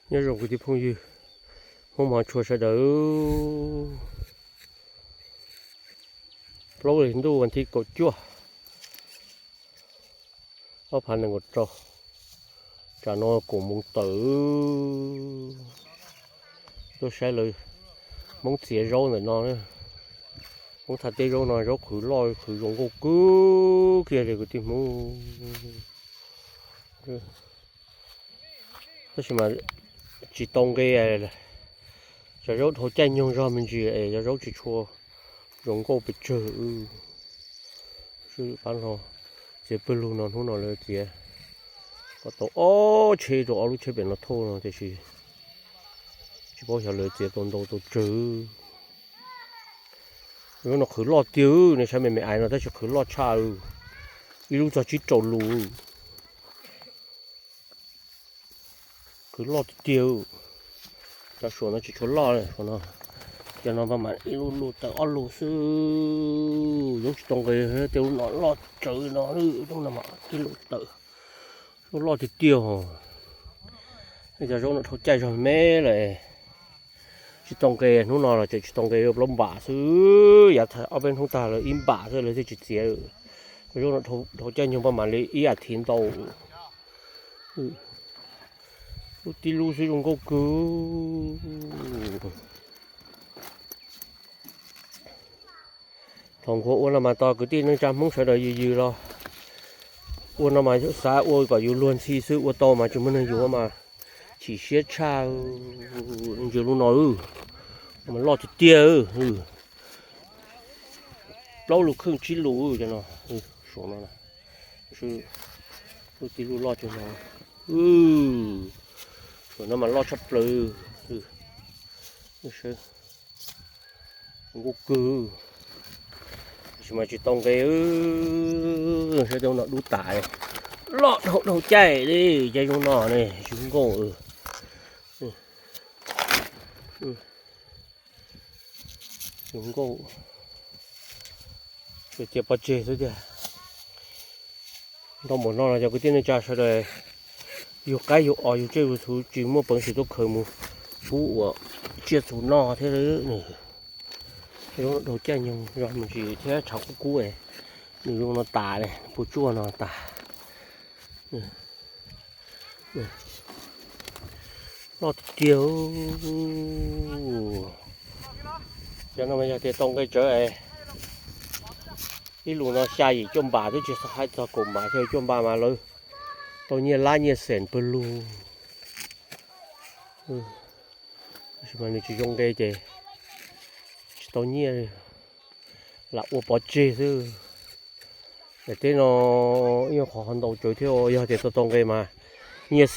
Nyob zoo kwv tij phooj ywg, Hmoob hmov tshua sawv daws. Plaub hlis ntuj vas thib kaum cuaj, ob phav nees nkaum rau. Tsam no kaum moos tawm, tuaj saib lawv Hmoob txiav zaub ntawm no. Hmoob thaj teb zaub no zaub qhwv loj qhwv zoo nkauj kawg kiag li kwv tij Hmoob. Tab sis mas tsis tau nqe, cov zaub dhau caij nyoog zog me ntsis es cov zaub tsis tshua zoo nkauj pes tsawg. Pab no txiav pawg lug no, hnub no lawv txiav kom tau ob tsheb rau ob lub tsheb pem no thauj no tiam sis tsis paub xyov lawv txiav tau ntau tau tsawg. Zaub no qhwv loj tiag, nej saib me me ais no tab sis qhwv loj tshaj, ib lub txog tsib rau lus. Qhwv loj tiag tiag. Cov suam no tsis tshua loj, suam no, cov no mas ib lub lus tawm ob lus xwb. Zaub tsis tau nqe, tej lub no loj tsawv no, zaub no mas ib lus tawm, zaub loj tiag tiag os. Cov zaub no dhau caij zog me lawm, tsis tau nqe, hnub no los tseem tsis tau nqe, plaub npam xwb, yav ob peb hnub tag lawv ib npam xwb lawv thiaj tsis txiav. Zaub no dhau caij nyoog paj mam li ib as thiv ntau. Lub tib lub xwb zoo nkauj kawg. Thaum nquag ua no mas tos kwv tij neej tsa Hmoob sawv daws yws yws los ua no mas xav ua kom yus luag ntxhi xwb, ua tau mas tsis muaj neeg yuav mas chim siab tshaj. Ntsia lub no, mas loj tiag tiag, plaub lus kheej tsib lus cov no, suam no, lub tib lub loj tsuag no, suam no mas loj tshaj plaws. Nkauj kawg, tab sis mas tsis tau nqe, saib tej no dub tas, loj dhau dhau caij li, caij zoo no ne, zoo nkauj. Zoo nkauj, cia pov tseg xwb tiag. Ntau npaum no los cov kwv tij neej tsa sawv daws yug qaib yug os yug tsiaj yug txhu tsis muaj peev xwm tuaj khaws mus pub ua tsiaj txhu noj thiab. Dhau caij nyoog zog me ntsis thiab tshav kub kub, nws zoo no tas li, puas tsuaj no tas. Loj tiag tiag. Cov no mas yog tias tau nqe tsawv es ib lus no xya yim cuaj npam twb tsis hais txog kaum npam, xya yim cuaj npam mas lawv tau nyiaj lab nyiaj xeem pawg lug. Tab sis mas nws tsis zoo nqe ces tsis tau nyiaj, lam ua pov tseg xwb. Daim teb no ib qhov ho ntau tsawv thiab, yog tias tau tau nqe mas nyiaj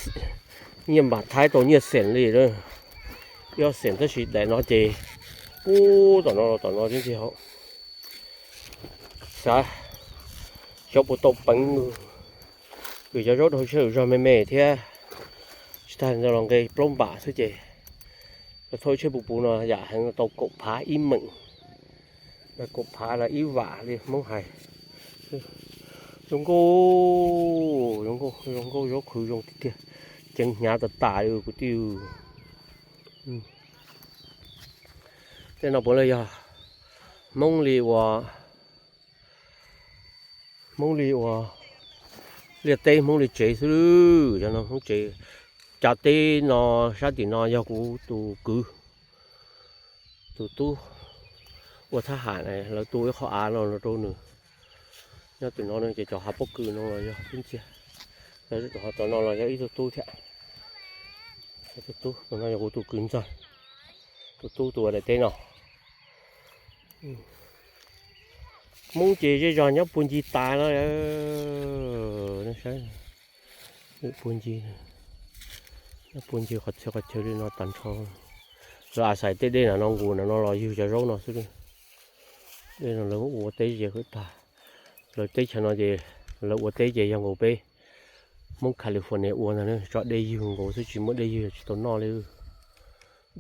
npam Thaib tau nyiaj xeem li, ib ob xeem, tab sis daim no ces pub tom no los tom no tib ntxi hauv. Xav xyov puas tau peev, vim cov zaub dhau sab lwm zog me me thiab. Tsis tas ntawd los nqe plaub npam xwb ces thauj tsheb puv puv no yam heev tau kaum phav ib meem, kaum phav los ib vam li Hmoob hais. Zoo nkauj, zoo nkauj, zoo nkauj, zaub qhwv zoo tiag tiag, ceev hnyav tas tas li kwv tij. Tej no puav leej yog Hmoob li ua, Hmoob li ua liaj teb Hmoob li tsev xwb. Cov no Hmoob tsev, cov teb no sab tim no yog kuv tus kwv tus tub ua thab ham, lawv tu ib qho av no rau nws. Nyob tim no ces cov hav pob kws no los yog tub ntxiag, tom no los yog ib tug tub thiab. Tus tub no yog kuv tus kwv ntxawg, tus tub tus ua daim teb no. Hmoob ces zej zog nyob puag ncig tas no. Puag ncig, nyob puag ncig qhov txhia qhov chaw li no tag nrho. Lawv a xais tej dej nram no nqus nram no los ywg cov zaub no xwb. Dej no lawv ua teb ze hwb tag. Lawv teb chaws no ces lawv ua teb ces yog nkaus peb Hmoob California ua ntag, tso dej ywg nkaus xwb, tsis muaj dej ywg tsis tau noj li.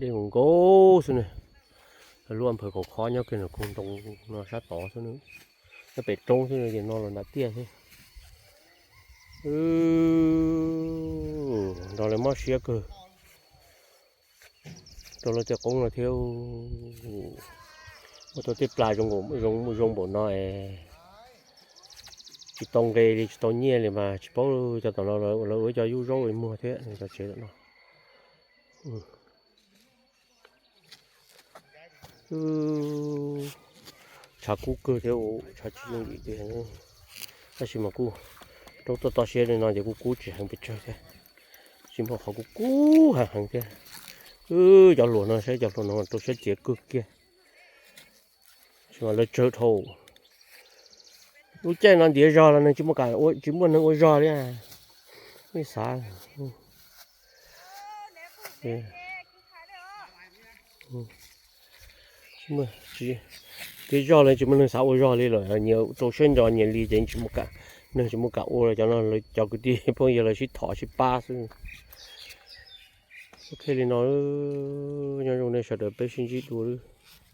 Dej nkaus nkaus xwb ne. Lub a phaws kaum khob nyob kiag ntawm koog ntoo no sab tod xwb, nyob pem roob xwb ces no los nram tiaj xwb. Nrog lawv mob siab kawg. rau lawv tej qoob no thiab. Muaj tau tej plas zoo, zoo npaum no es tsis tau nqe li tsis tau nyiaj li mas tsis paub cov tom no lawv ua cov yub zaub muag thiab cov tsev no. Tshav kub kawg thiab, tshav tsis yooj yim tiag. Tab sis mas kuj rau toj toj siab li no ces kuj kub tsis heev pes tsawg thiab, tsis muaj qhov kub kub heev heev thiab. Cov hluas no saib, cov hluas no rau siab txias kawg kiag. Tab sis mas lawv tsawg dhau. Lub caij no ntiav zog los neeg tsis muaj neeg ua zog li. Xav ntiav zog los tsis muaj neeg xav ua zog li lawm, nyias rau siab ntso nyias li ces tsis muaj kam, neeg tsis muaj kam ua li. Cov no cov kwv tij phooj ywg lawv sib thov sib pab xwb. Ok li no, nyob zoo nej sawv daws peb sib ntsib dua.